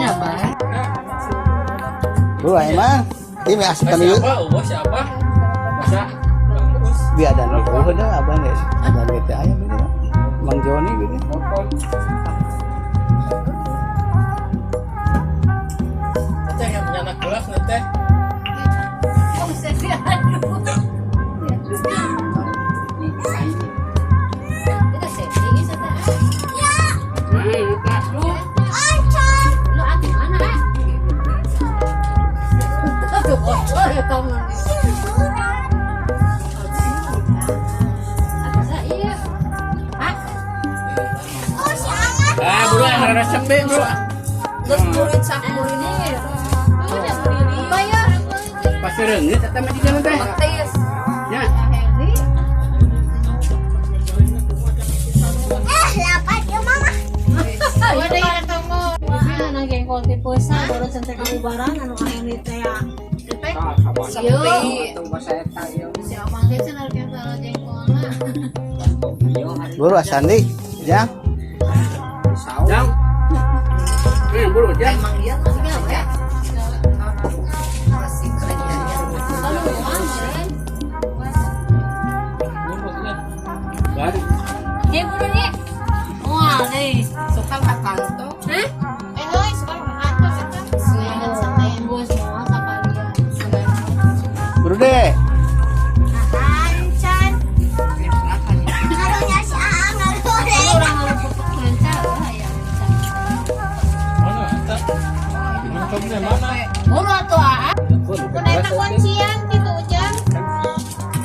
Nya apa? Bro, emang ini asik kami yuk. Siapa? Oh, siapa? Masa? Biar dan gitu udah abang ya. Abang gitu aja gitu. Bang Joni gitu. Teteh yang punya anak gelas teteh. Oh, saya aduh. Itu safety itu teh. Lu ah gimana ah? Aduh, bocor ya kamu. Bisa iya. Hah? Ah, bro, yang resep deh, bro. Terus murid sak murid ini. Apa ya? Pasti reungit eta mah di teh. Tes. Ya. Henry. Ada yang ketemu. Wah, nah jengkol tipe sa baru centek kabubaran anu Henry teh ya. Sepi. Si Omang teh cenah kalau jengkolna. Bro, Asandi, ya. Jang. Nih, bro, jang. Emang dia mah ya. Masih kerjanya. Kalau uang meureun. Baru. Ye buru ye. Wah, deh. Suka ka kantor. Hah? Eh, heuy, suka ka kantor eta. Senin Senin. Bos semua sakalian. Senin. Bro deh. Ancan. Ngaruhnya si Aa ngaruh deh. Orang ngarupuk lancar lah ya. Mana eta? Minumnya mana? Buru atuh aa. Kun eta kuncian kitu Ujang.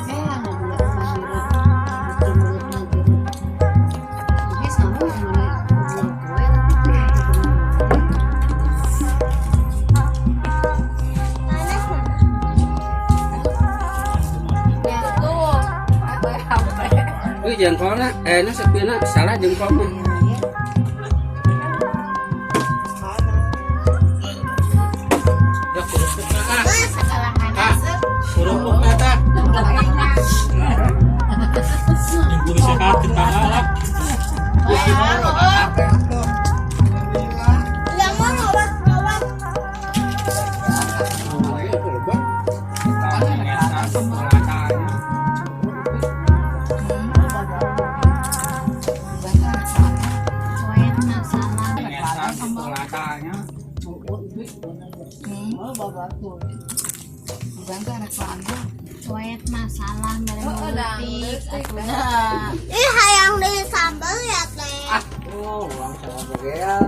Eh, anu bulat mulut lagi. Ini sama mana kue tapi Panas mama. Ya tuh. Wih, jengkolna, eh, na sepina salah jengkol mah. Ya, kerupukna ah. Segala Ah, kerupukna tah. Ibu sehat kita lah. Nggak mau ngawak ngawak. Cuek masalah. Cuek masalah Oh, dah, mereka leutik. atuh. Ih hayang di sambal ya teh. Oh, uang sama bagian.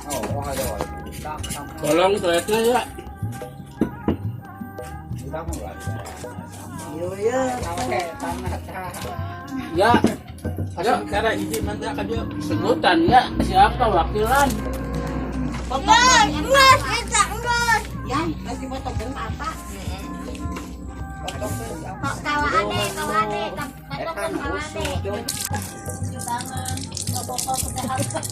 Oh, ada. Tolong toiletnya ya. Iya, Ya. Ada cara ini nanti akan dia sebutan ya siapa wakilan. Enggak, enggak, kita enggak. Ya, masih potongkeun apa? Kok kawa ade, kawa ade, patokan kawa ade. Cuci tangan, protokol kesehatan.